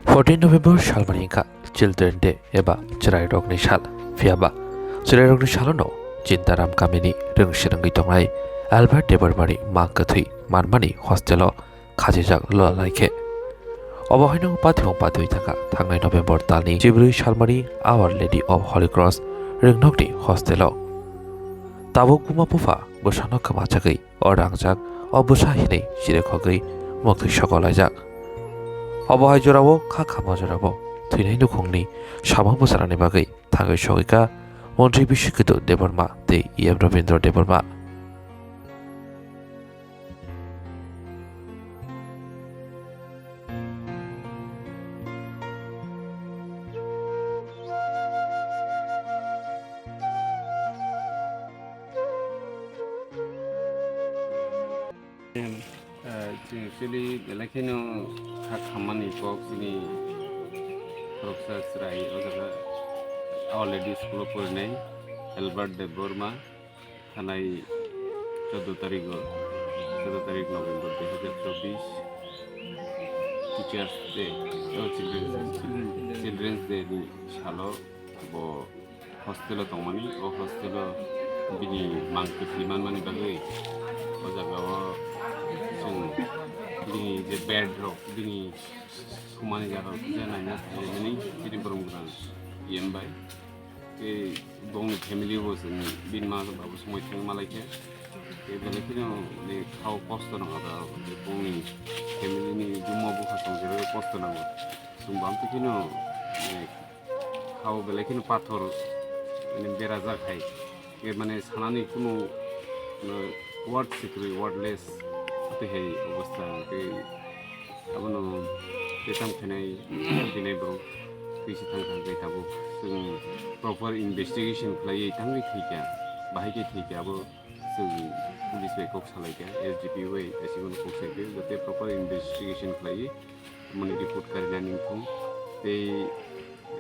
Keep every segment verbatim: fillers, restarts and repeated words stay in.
Fourteen November salmani wngkha Children Day eba chwrairokni sal. Phiyaba chwrairokni salono Chintaram kamini rwngsirwngwi tongnai Albert Debbarmani mang kwthwi manmani hostelo khachijak lolai khe. Obo haino pathimung patwi thangkha thangnai November talni chibrwi salmani Our Lady of Holy Cross rwngnokni hostelo. Tabuk buma bupha bwsano kwmachagwi o rangjak o bwsa hinwi chirikhogwi muktwi sokolaijak. Obo hai jorao kha khama jorao thwinai nukhungni samung bwcharani bagwi thangwi sogwikha Montri Bishikhitu Debbarma tei E M Rabindra Debbarma. Ah, chwng actually belai kheno kha khammani kok chini khoroksa chwrai o jaga Our Lady School o porinai Albert Debbarma. Thanai chaudo tarigo, chaudo tarik November dui hazar chobbish, Teachers Day, oh, Children's Day, Children's Day ni salo bo hostel o tongmani, o hostel o bini mang kwthwi manmani bagwi o jaga o chwng bini je bed rok, bini sumani jaga rok je naina thangmani bini borom gwnang E M bai. Tei bongni family bo chwng bini ma babu swmai thangwi malai khe. Tei belai kheno ni khao kosto nango da, tei bongni family ni buma bupha tong jera kosto nango. Chwng bam twi kheno, eh, khao belai kheno pathor, mane, berajak hai. Tei mane sanani kunu, eh, word se kwrwi, wordless tei hai obostha. Tei Abono tei tamo khainai, tini borok twi se thang thang khe tabuk chwng proper investigation khlaiwi tangwi thwikha, bahai khe thwikha, abo chwng police bai kok salaikha, S D P O bai aswkno kok salaikha, jate proper investigation khlaiwi mani report karinani wngthung tei,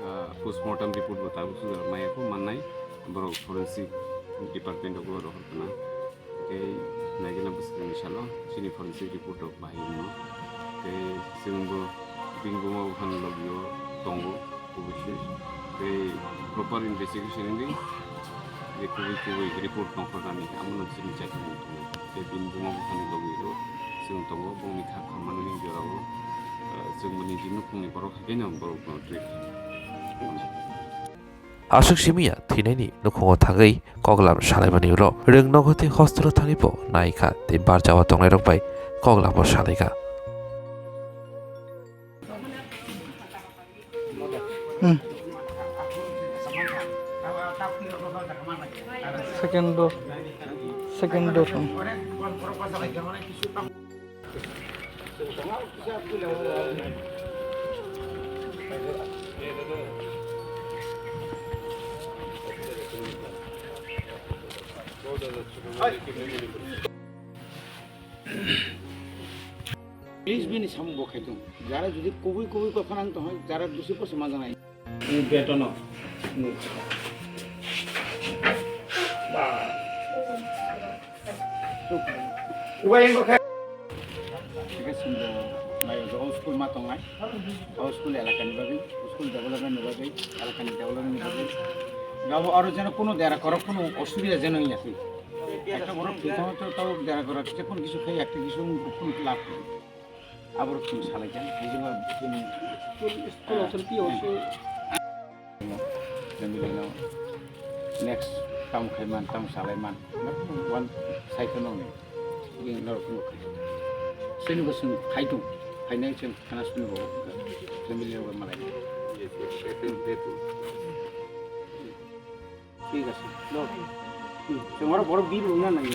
ah, postmortem report bo tabuk swngjak maya kho mannai, borok forensic department o bo rohor khna. Tei naigwna bwswkangni salo chini forensic report rok bahai wngmano. Tei chwngbo bini buma buphani logio tongo, obviously. Tei proper investigation wngwi je kubui kubui report tongkha nani, amono chini chakimung tongo. Tei bini buma buphani logio chwng tongo, bongni kha khammani jorao, eh, chwng bini je nukhungni borok hai kheno borokno treat khainai. Aswk simi ya thwinaini nukhungo thangwi koklam salaimani ulo rwng nogo tei hostelo thangwi bo naikha tei barjao tongnairok bai koklamo salaikha. Hmm. Second door. Second door. Please bini samung bo khaitung. Jara jodi kubui kubui kok khanang tong hai, jara dusi poso ma janai. Ni betono. Ni. Ba. Ubai engko khe. Thik ase, chwng bo naio je o school ma tongnai. O school elakani bagwi, school development ni bagwi, elakani development ni bagwi. Gabo aro jeno kuno dera korok kuno osubida jeno wngya khe. Ekta borok thwi tongma to, to dera korok je kuno kisu khai, ekta kisu kuno lab khai. Aborok chwng salai kha, hai jwngo chini school, school authority also. Family no next tam khai man, tam salai man, one cycle no ni. Ini norok no khai. Sini bo chwng khai tung, khai nai chwng khana sini bo family no malai. Yes, yes, yes, yes, yes. Thik ase. Lo. Hmm. Chwng oro borok bill rwna nangya.